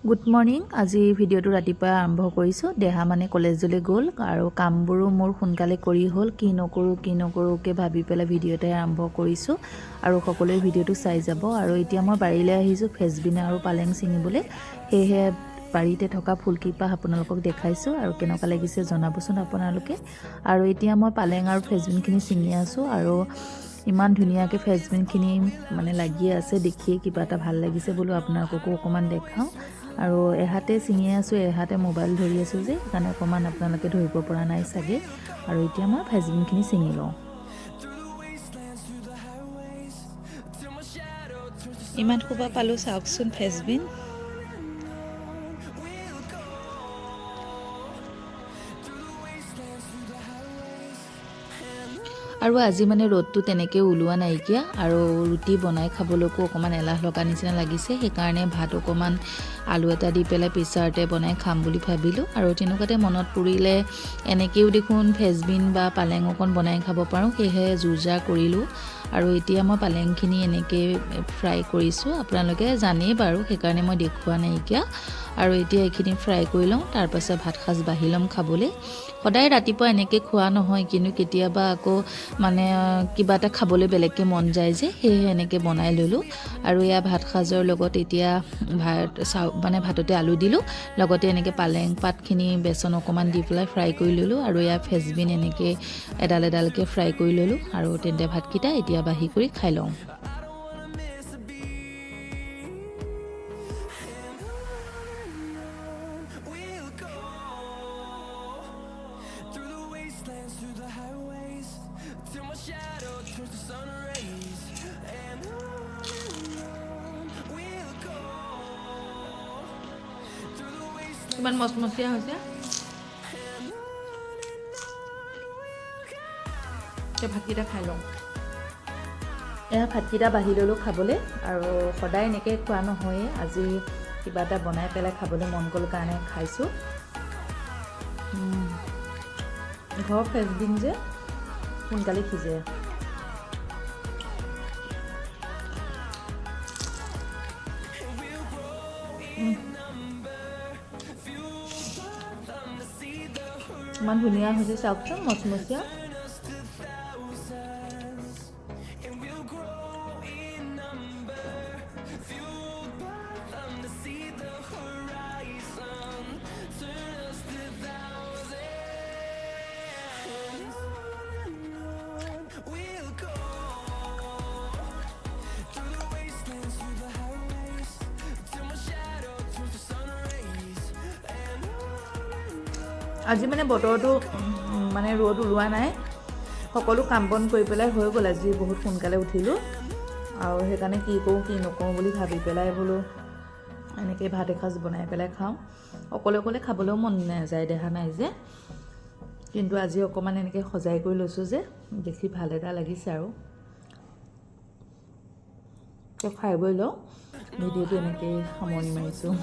Good morning. আজি ভিডিঅ'টো ৰাতিপুৱা আৰম্ভ কৰিছোঁ। দেহা মানে কলেজলৈ গ'ল আৰু কামবোৰো মোৰ সোনকালে কৰি হ'ল। কি নকৰোঁ কি নকৰোঁকৈ ভাবি পেলাই ভিডিঅ' এটাই আৰম্ভ কৰিছোঁ আৰু সকলোৱে ভিডিঅ'টো চাই যাব। আৰু এতিয়া মই বাৰীলৈ আহিছোঁ ফেচবিন আৰু পালেং ছিঙিবলৈ। সেয়েহে বাৰীতে থকা ফুলকেইপাহ আপোনালোকক দেখাইছোঁ আৰু কেনেকুৱা লাগিছে জনাবচোন আপোনালোকে। আৰু এতিয়া মই পালেং আৰু ফেচবিনখিনি ছিঙি আছোঁ আৰু ইমান ধুনীয়াকৈ ফেচবিনখিনি মানে লাগি আছে, দেখিয়ে কিবা এটা ভাল লাগিছে। বোলো আপোনালোককো অকণমান দেখাওঁ। আৰু এহাতে ছিঙি আছোঁ, এহাতে মোবাইল ধৰি আছোঁ যে, সেইকাৰণে অকণমান আপোনালোকে ধৰিব পৰা নাই চাগে। আৰু এতিয়া মই ফেচবিনখিনি ছিঙি লওঁ। ইমান সোপা পালোঁ, চাওকচোন ফেচবিন। আৰু আজি মানে ৰ'দটো তেনেকৈ ওলোৱা নাইকিয়া আৰু ৰুটি বনাই খাবলৈকো অকণমান এলাহ লগা নিচিনা লাগিছে। সেইকাৰণে ভাত অকণমান আলু এটা দি পেলাই প্ৰেছাৰতে বনাই খাম বুলি ভাবিলোঁ। আৰু তেনেকুৱাতে মনত পৰিলে, এনেকৈও দেখোন ফেচবিন বা পালেং অকণ বনাই খাব পাৰোঁ। সেয়েহে যো-জা কৰিলোঁ আৰু এতিয়া মই পালেংখিনি এনেকৈ ফ্ৰাই কৰিছোঁ। আপোনালোকে জানেই বাৰু, সেইকাৰণে মই দেখুওৱা নাইকিয়া। আৰু এতিয়া এইখিনি ফ্ৰাই কৰি লওঁ, তাৰপাছত ভাত সাজ বাঢ়ি ল'ম খাবলৈ। সদায় ৰাতিপুৱা এনেকৈ খোৱা নহয়, কিন্তু কেতিয়াবা আকৌ মানে কিবা এটা খাবলৈ বেলেগকৈ মন যায় যে, সেয়েহে এনেকৈ বনাই ল'লোঁ। আৰু এয়া ভাত সাজৰ লগত এতিয়া ভাত চাউ মানে ভাততে আলু দিলোঁ, লগতে এনেকৈ পালেং পাতখিনি বেচন অকণমান দি পেলাই ফ্ৰাই কৰি ল'লোঁ। আৰু এয়া ফেচবিন এনেকৈ এডাল এডালকৈ ফ্ৰাই কৰি ল'লোঁ। আৰু তেন্তে ভাতকেইটা এতিয়া বাঢ়ি কৰি খাই লওঁ। ইমান মচমচীয়া হৈছে। এতিয়া ভাতকেইটা খাই লওঁ। এয়া ভাতকেইটা বাঢ়ি ল'লোঁ খাবলৈ। আৰু সদায় এনেকৈ খোৱা নহয়েই, আজি কিবা এটা বনাই পেলাই খাবলৈ মন গ'ল কাৰণে খাইছোঁ। ঘৰৰ ফ্ৰেঞ্চবিন যে সোনকালে সিজে। ইমান ধুনীয়া হৈছে, চাওকচোন, মচমচীয়া। আজি মানে বতৰটো মানে ৰ'দ ওলোৱা নাই, সকলো কাম বন কৰি পেলাই হৈ গ'ল। আজি বহুত সোনকালে উঠিলোঁ আৰু সেইকাৰণে কি কৰোঁ কি নকৰোঁ বুলি ভাবি পেলাই বোলো এনেকৈ ভাত এসাঁজ বনাই পেলাই খাওঁ। অকলে অকলে খাবলৈও মন নাযায়, দেহা নাই যে। কিন্তু আজি অকণমান এনেকৈ সজাই কৰি লৈছোঁ যে, দেখি ভাল এটা লাগিছে। আৰু খাই বৈ লওঁ, ভিডিঅ'টো এনেকেই সামৰণি মাৰিছোঁ।